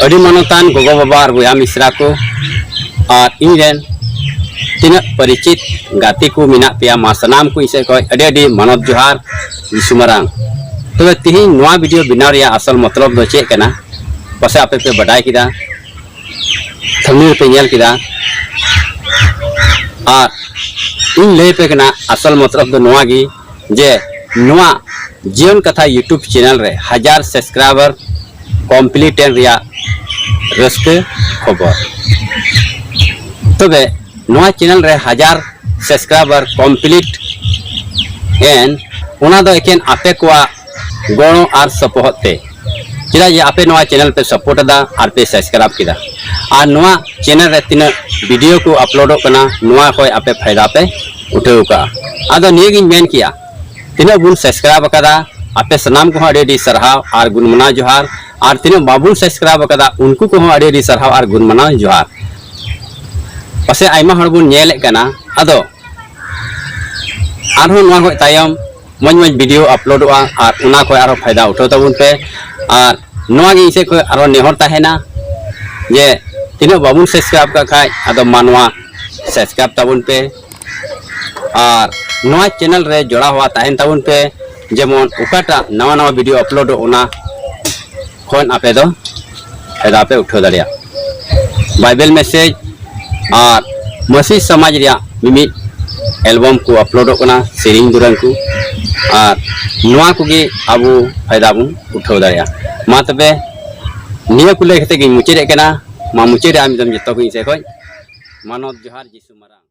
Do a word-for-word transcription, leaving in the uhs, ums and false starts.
ᱟᱹᱰᱤ ᱢᱟᱱᱚᱛᱟᱱ ᱜᱚᱜᱚ ᱵᱟᱵᱟ ᱟᱨ ᱵᱚᱭᱦᱟ ᱢᱤᱥᱨᱟ ᱠᱚ ᱟᱨ ᱤᱧ ᱨᱮᱱ ᱛᱤᱱᱟᱹᱜ ᱯᱚᱨᱤᱪᱤᱛ ᱜᱟᱛᱮ ᱠᱚ ᱢᱮᱱᱟᱜ ᱯᱮᱭᱟ, ᱢᱟ ᱥᱟᱱᱟᱢ ᱠᱚ ᱤᱧ ᱥᱮᱫ ᱠᱷᱚᱱ ᱟᱹᱰᱤ ᱟᱹᱰᱤ ᱢᱟᱱᱚᱛ ᱡᱚᱦᱟᱨ, ᱡᱤᱥᱩ ᱢᱟᱨᱟᱝ᱾ ᱛᱚᱵᱮ ᱛᱤᱦᱤᱧ ᱱᱚᱣᱟ ᱵᱷᱤᱰᱤᱭᱳ ᱵᱮᱱᱟᱣ ᱨᱮᱭᱟᱜ ᱟᱥᱚᱞ ᱢᱚᱛᱞᱚᱵ ᱫᱚ ᱪᱮᱫ ᱠᱟᱱᱟ? ᱯᱟᱥᱮ ᱟᱯᱮ ᱯᱮ ᱵᱟᱰᱟᱭ ᱠᱮᱫᱟ, ᱛᱷᱟᱢᱵᱱᱮᱞ ᱯᱮ ᱧᱮᱞ ᱠᱮᱫᱟ᱾ ᱟᱨ ᱤᱧ ᱞᱟᱹᱭ ᱟᱯᱮ ᱠᱟᱱᱟ, ᱟᱥᱚᱞ ᱢᱚᱛᱞᱚᱵ ᱫᱚ ᱱᱚᱣᱟ ᱜᱮ, ᱡᱮ ᱱᱚᱣᱟ ᱡᱤᱭᱚᱱ ᱠᱟᱛᱷᱟ YouTube ᱪᱮᱱᱮᱞ ᱨᱮ ᱦᱟᱡᱟᱨ ᱥᱟᱵᱥᱠᱨᱟᱭᱵᱟᱨ ᱠᱚᱢᱯᱞᱤᱴ ᱮᱱ ᱨᱮᱭᱟᱜ ᱨᱟᱹᱥᱠᱟᱹ ᱠᱷᱚᱵᱚᱨ᱾ ᱛᱚᱵᱮ ᱱᱚᱣᱟ ᱪᱮᱱᱮᱞ ᱨᱮ ᱦᱟᱡᱟᱨ ᱥᱟᱵᱥᱠᱨᱟᱭᱵᱟᱨ ᱠᱚᱢᱯᱞᱤᱴ ᱮᱱ, ᱚᱱᱟ ᱫᱚ ᱮᱠᱮᱱ ᱟᱯᱮ ᱠᱚᱣᱟᱜ ᱜᱚᱲᱚ ᱟᱨ ᱥᱚᱯᱚᱦᱚᱫ ᱛᱮ᱾ ᱪᱮᱫᱟᱜ ᱡᱮ ᱟᱯᱮ ᱱᱚᱣᱟ ᱪᱮᱱᱮᱞ ᱯᱮ ᱥᱟᱯᱳᱨᱴ ᱮᱫᱟ ᱟᱨ ᱯᱮ ᱥᱟᱵᱥᱠᱨᱟᱭᱤᱵ ᱠᱮᱫᱟ, ᱟᱨ ᱱᱚᱣᱟ ᱪᱮᱱᱮᱞ ᱨᱮ ᱛᱤᱱᱟᱹᱜ ᱵᱷᱤᱰᱤᱭᱳ ᱠᱚ ᱟᱯᱞᱳᱰᱚᱜ ᱠᱟᱱᱟ, ᱱᱚᱣᱟ ᱠᱷᱚᱱ ᱟᱯᱮ ᱯᱷᱟᱭᱫᱟ ᱯᱮ ᱩᱴᱷᱟᱹᱣ ᱠᱟᱜᱼᱟ᱾ ᱟᱫᱚ ᱱᱤᱭᱟᱹ ᱜᱤᱧ ᱢᱮᱱ ᱠᱮᱭᱟ, ᱛᱤᱱᱟᱹᱜ ᱵᱚᱱ ᱥᱟᱵᱥᱠᱨᱟᱭᱤᱵ ᱟᱠᱟᱫᱟ, ᱟᱯᱮ ᱥᱟᱱᱟᱢ ᱠᱚᱦᱚᱸ ᱟᱹᱰᱤ ᱟᱹᱰᱤ ᱥᱟᱨᱦᱟᱣ ᱟᱨ ᱜᱩᱱ ᱢᱟᱱᱟᱣ ᱡᱚᱦᱟᱨ, ᱟᱨ ᱛᱤᱱᱟᱹᱜ ᱵᱟᱵᱚᱱ ᱥᱟᱵᱥᱠᱨᱟᱭᱤᱵ ᱟᱠᱟᱫᱟ, ᱩᱱᱠᱩ ᱠᱚᱦᱚᱸ ᱟᱹᱰᱤ ᱟᱹᱰᱤ ᱥᱟᱨᱦᱟᱣ ᱟᱨ ᱜᱩᱱ ᱢᱟᱱᱟᱣ ᱡᱚᱦᱟᱨ᱾ ᱯᱟᱥᱮᱡ ᱟᱭᱢᱟ ᱦᱚᱲ ᱵᱚᱱ ᱧᱮᱞᱮᱫ ᱠᱟᱱᱟ, ᱟᱫᱚ ᱟᱨᱦᱚᱸ ᱱᱚᱣᱟ ᱠᱷᱚᱱ ᱛᱟᱭᱚᱢ ᱢᱚᱡᱽ ᱢᱚᱡᱽ ᱵᱷᱤᱰᱤᱭᱳ ᱟᱯᱞᱳᱰᱚᱜᱼᱟ, ᱟᱨ ᱚᱱᱟ ᱠᱷᱚᱱ ᱟᱨᱦᱚᱸ ᱯᱷᱟᱭᱫᱟ ᱩᱴᱷᱟᱹᱣ ᱛᱟᱵᱚᱱ ᱯᱮ᱾ ᱟᱨ ᱱᱚᱣᱟ ᱜᱮ ᱤᱧ ᱥᱮᱫ ᱠᱷᱚᱱ ᱟᱨᱦᱚᱸ ᱱᱮᱦᱚᱨ ᱛᱟᱦᱮᱱᱟ ᱡᱮ ᱛᱤᱱᱟᱹᱜ ᱵᱟᱵᱚᱱ ᱥᱟᱵᱥᱠᱨᱟᱭᱤᱵ ᱠᱟᱜ ᱠᱷᱟᱡ, ᱟᱫᱚ ᱢᱟ ᱱᱚᱣᱟ ᱥᱟᱵᱥᱠᱨᱟᱭᱤᱵ ᱛᱟᱵᱚᱱ ᱯᱮ, ᱟᱨ ᱱᱚᱣᱟ ᱪᱮᱱᱮᱞ ᱨᱮ ᱡᱚᱲᱟᱣ ᱦᱚᱣᱟ ᱛᱟᱦᱮᱱ ᱛᱟᱵᱚᱱ ᱯᱮ, ᱡᱮᱢᱚᱱ ᱚᱠᱟᱴᱟᱜ ᱱᱟᱣᱟ ᱱᱟᱣᱟ ᱵᱷᱤᱰᱤᱭᱳ ᱟᱯᱞᱳᱰᱚᱜ, ᱚᱱᱟ ᱠᱷᱚᱱ ᱟᱯᱮ ᱫᱚ ᱯᱷᱟᱭᱫᱟ ᱯᱮ ᱩᱴᱷᱟᱹᱣ ᱫᱟᱲᱮᱭᱟᱜᱼᱟ᱾ ᱵᱟᱭᱵᱮᱞ ᱢᱮᱥᱮᱡᱽ ᱟᱨ ᱢᱟᱹᱥᱤ ᱥᱚᱢᱟᱡᱽ ᱨᱮᱭᱟᱜ ᱢᱤᱢᱤᱫ ᱮᱞᱵᱟᱢ ᱠᱚ ᱟᱯᱞᱳᱰᱚᱜ ᱠᱟᱱᱟ, ᱥᱮᱨᱮᱧ ᱫᱩᱨᱟᱹᱝ ᱠᱚ, ᱟᱨ ᱱᱚᱣᱟ ᱠᱚᱜᱮ ᱟᱵᱚ ᱯᱷᱟᱭᱫᱟ ᱵᱚᱱ ᱩᱴᱷᱟᱹᱣ ᱫᱟᱲᱮᱭᱟᱜᱼᱟ᱾ ᱢᱟ ᱛᱚᱵᱮ ᱱᱤᱭᱟᱹ ᱠᱚ ᱞᱟᱹᱭ ᱠᱟᱛᱮ ᱜᱤᱧ ᱢᱩᱪᱟᱹᱫᱮᱫ ᱠᱟᱱᱟ᱾ ᱢᱟ ᱢᱩᱪᱟᱹᱫ ᱨᱮ ᱟᱢ ᱫᱚᱢ ᱡᱚᱛᱚ ᱠᱚ ᱤᱧ ᱥᱮᱫ ᱠᱷᱚᱱ ᱢᱟᱱᱚᱛ ᱡᱚᱦᱟᱨ, ᱡᱤᱥᱩ ᱢᱟᱨᱟᱝ᱾